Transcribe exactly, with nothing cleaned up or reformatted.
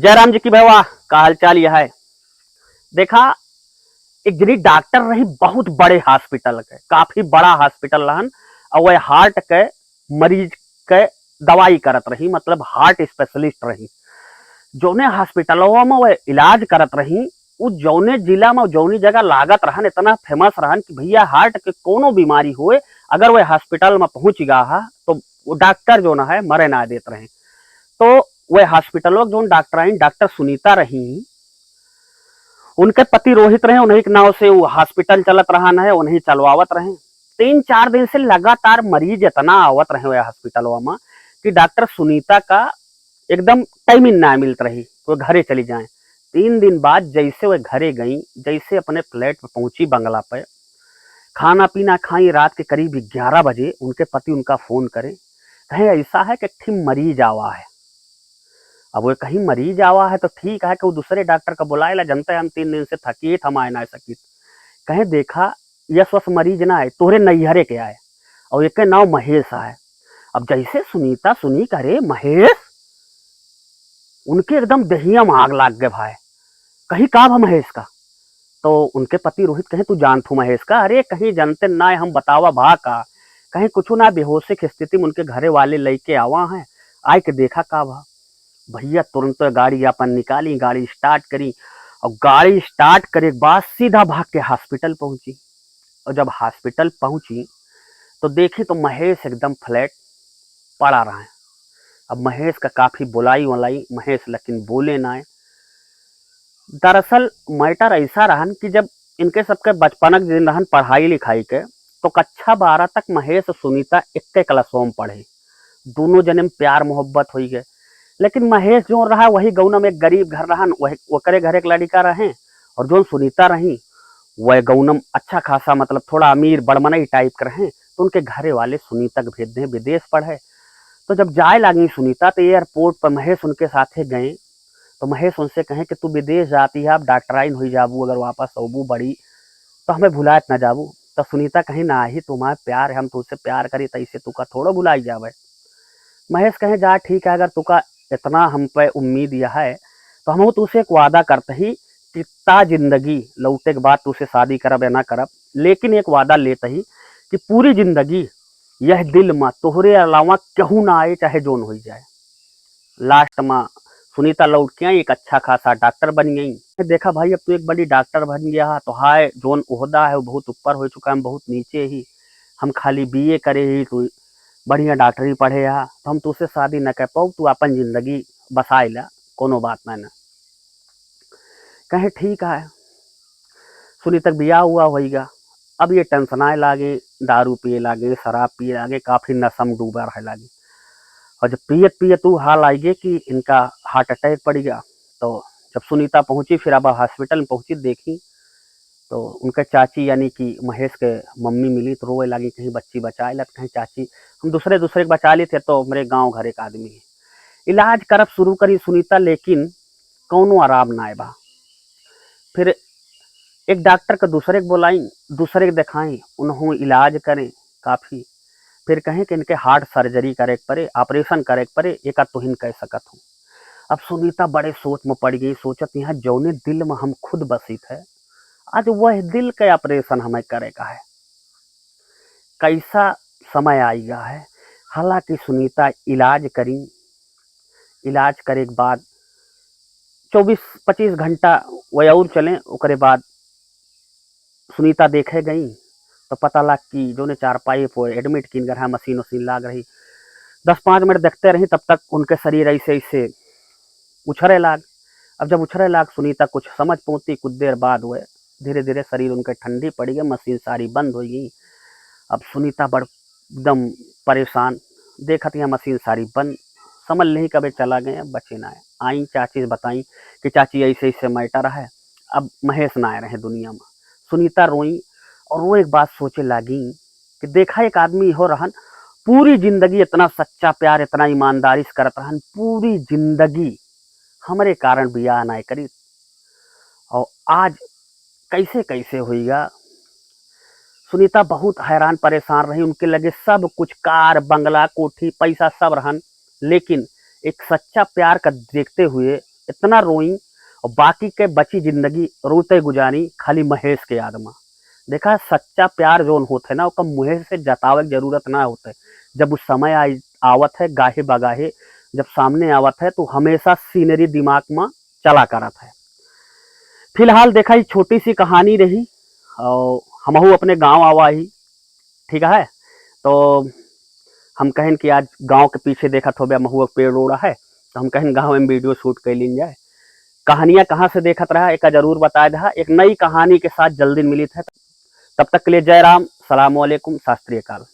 जयराम जी की भैया, का हालचाल यह है? देखा, एक जनी डॉक्टर रही बहुत बड़े हॉस्पिटल के, काफी बड़ा हॉस्पिटल रहन, और वह हार्ट के मरीज के दवाई करत रही, मतलब हार्ट स्पेशलिस्ट रही। जौने हॉस्पिटलवा में वह इलाज करत रही, उ जौने जिला में जौनी जगह लागत रहन, इतना फेमस रहन कि भैया हार्ट के कोनो बीमारी होए, अगर वह हॉस्पिटल में पहुंच गया है तो वो डॉक्टर जो ना है मरे ना देत रहे। तो वह हॉस्पिटलवा के जौन डॉक्टर आई, डॉक्टर सुनीता रही, उनके पति रोहित रहे, उन्हीं के नाव से वो हॉस्पिटल चलत रहन है, उन्हीं चलवावत रहे। तीन चार दिन से लगातार मरीज इतना आवत रहे वह हॉस्पिटलवा में कि डॉक्टर सुनीता का एकदम टाइमिंग ना मिलत रही, वो घरे चली जाए। तीन दिन बाद जैसे वह घरे गई, जैसे अपने फ्लैट पे पहुंची, बंगला पे खाना पीना खाई, रात के करीब ग्यारह बजे उनके पति उनका फोन करे, कहे ऐसा है कि एक ठे मरीज आवा है। अब वो कहीं मरीज आवा है तो ठीक है कि वो दूसरे डॉक्टर का बुलाए ला, जनते हम तीन दिन से थकित, हम आए ना सकित। कहे देखा, यस वस मरीज ना आए, तोहरे नैहरे के आए, और एक नाव महेश आए। अब जैसे सुनीता सुनी, करे महेश, उनके एकदम दहिया में आग लाग गए भाई। कहीं का भा महेश का? तो उनके पति रोहित कहे तू जानत हो महेश का? अरे कहीं जानते ना है हम, बतावा भा का? कहीं कुछ ना, बेहोशी की स्थिति में उनके घरे वाले लेके आवा हैं, आए के देखा का भा। भैया तुरंत गाड़ी अपन निकाली, गाड़ी स्टार्ट करी, और गाड़ी स्टार्ट करे के बाद सीधा भाग के हॉस्पिटल पहुंची। और जब हॉस्पिटल पहुंची तो देखी तो महेश एकदम फ्लैट पड़ा रहा है। अब महेश का काफी बुलाई वलाई, महेश लेकिन बोले ना है। दरअसल मैटर ऐसा रहन कि जब इनके सबके बचपनक दिन रहन पढ़ाई लिखाई के, तो कक्षा बारह तक महेश और सुनीता एक क्लासों में पढ़े। दोनों जने में प्यार मोहब्बत होई गए। लेकिन महेश जो रहा वही गौनम एक गरीब घर रहन, वही ओकरे घर एक लड़का रहे, और जो सुनीता रही वह गौनम अच्छा खासा, मतलब थोड़ा अमीर बड़मनई टाइप के रहे। तो उनके घरे वाले सुनीता के भेज दे विदेश पढ़े। तो जब जाए लागी सुनीता तो एयरपोर्ट पर महेश उनके साथे गए। तो महेश उनसे कहे कि तू विदेश जाती है, आप डॉक्टराइन हुई जाबू, अगर वापस अबू बड़ी तो हमें भुलात ना जाबू। तो सुनीता कहीं ना ही तुम्हारे प्यार है, हम तुझसे प्यार करी तो इसे तुका थोड़ा भुलाई जावे। महेश कहे जा ठीक है, अगर तुका इतना हम पे उम्मीद यह है तो हम तुझसे एक वादा करते ही कि ता जिंदगी लौटे के बाद तुझसे शादी करब या ना करब, लेकिन एक वादा लेते ही कि पूरी जिंदगी यह दिल में तोहरे अलावा केहू ना आए, चाहे जोन हो जाए। लास्ट में सुनीता लौट के आई, एक अच्छा खासा डॉक्टर बन गई। देखा भाई, अब तू एक बड़ी डॉक्टर बन गया है, तो हाय जोन ओहदा है वो बहुत ऊपर हो चुका है, हम बहुत नीचे ही, हम खाली बीए करे ही, तू बढ़िया डॉक्टरी पढ़े है, तो हम तुझसे शादी न कर पाओ, तू अपन जिंदगी बसाए ला, कोनो बात ना ना। कहे ठीक है। सुनीता के बियाह हुआ होइगा। अब ये टेंशनाए लागे, दारू पिए लागे, शराब पिए लागे, काफी नशा में डूबा रहे लागे। और जब पियत पियत वो हाल आइगे कि इनका हार्ट अटैक पड़ गया। तो जब सुनीता पहुंची, फिर अब हॉस्पिटल में पहुंची, देखी तो उनके चाची यानी कि महेश के मम्मी मिली तो रोए लागी, कहीं बच्ची बचाए ला, तो कहीं चाची हम दूसरे दूसरे के बचा ली थे, तो हमरे गांव घर एक आदमी है। इलाज करब शुरू करी सुनीता, लेकिन कौनो आराम ना बा। फिर एक डॉक्टर के दूसरे के बोलाई, दूसरे के दिखाई, उन्हों इलाज करें काफी। फिर कहें कि इनके हार्ट सर्जरी करे के पड़े, ऑपरेशन करे के पड़े, एका तुहिन कह सकत हूँ। अब सुनीता बड़े सोच में पड़ गई, सोचत यहाँ जौने दिल में हम खुद बसित है, आज वह दिल के ऑपरेशन हमें करे का है। कैसा समय आइगा है। हालांकि सुनीता इलाज करी, इलाज करे के बाद चौबीस पच्चीस घंटा वह और चले, ओकरे बाद सुनीता देखे गई तो पता लग कि जोने चारपाई पर एडमिट किन घर है, मशीन वशीन लाग रही। दस पाँच मिनट देखते रही, तब तक उनके शरीर ऐसे ऐसे उछरे लाग। अब जब उछरे लाग, सुनीता कुछ समझ पहुंची, कुछ देर बाद वह धीरे धीरे शरीर उनके ठंडी पड़ गई, मशीन सारी बंद हो गई। अब सुनीता बड़ एकदम परेशान, देखत यहाँ मशीन सारी बंद, समझ नहीं कबे चला गए, बचे ना आए। आई चाची से बताई कि चाची ऐसे ऐसे मैटर है। अब महेश ना आए रहे दुनिया में। सुनीता रोई और वो एक बात सोचे लागी कि देखा एक आदमी हो रहन, पूरी जिंदगी इतना सच्चा प्यार, इतना ईमानदारी से करत रहन, पूरी जिंदगी हमरे कारण बियाह ना करी, और आज कैसे कैसे होइगा। सुनीता बहुत हैरान परेशान रही, उनके लगे सब कुछ, कार, बंगला, कोठी, पैसा सब रहन, लेकिन एक सच्चा प्यार का देखते हुए इतना रोई और बाकी के बची जिंदगी रोते गुजारी खाली महेश के याद मा। देखा, सच्चा प्यार जौन होत है ना, ओका मुँहे से जतावे के जरूरत ना होत है। जब उ समय आई, आवत है गाहे बगाहे, जब सामने आवत है, तो हमेशा सीनरी दिमाग मा चला करत है। फिलहाल देखा, ई छोटी सी कहानी रही और हमहू अपने गाँव आवा ही, ठीक है। तो हम कहन कि आज गाँव के पीछे देखत होबे महुआ के पेड़ ओड़ा है, तो हम कहन गाँव में वीडियो शूट कर लीन जाए। कहानियाँ कहाँ से देखत रहा, एका जरूर बताए दहा। एक नई कहानी के साथ जल्दी मिलित है, तब तक के लिए जय राम, सलाम वालेकुम, सत श्री अकाल।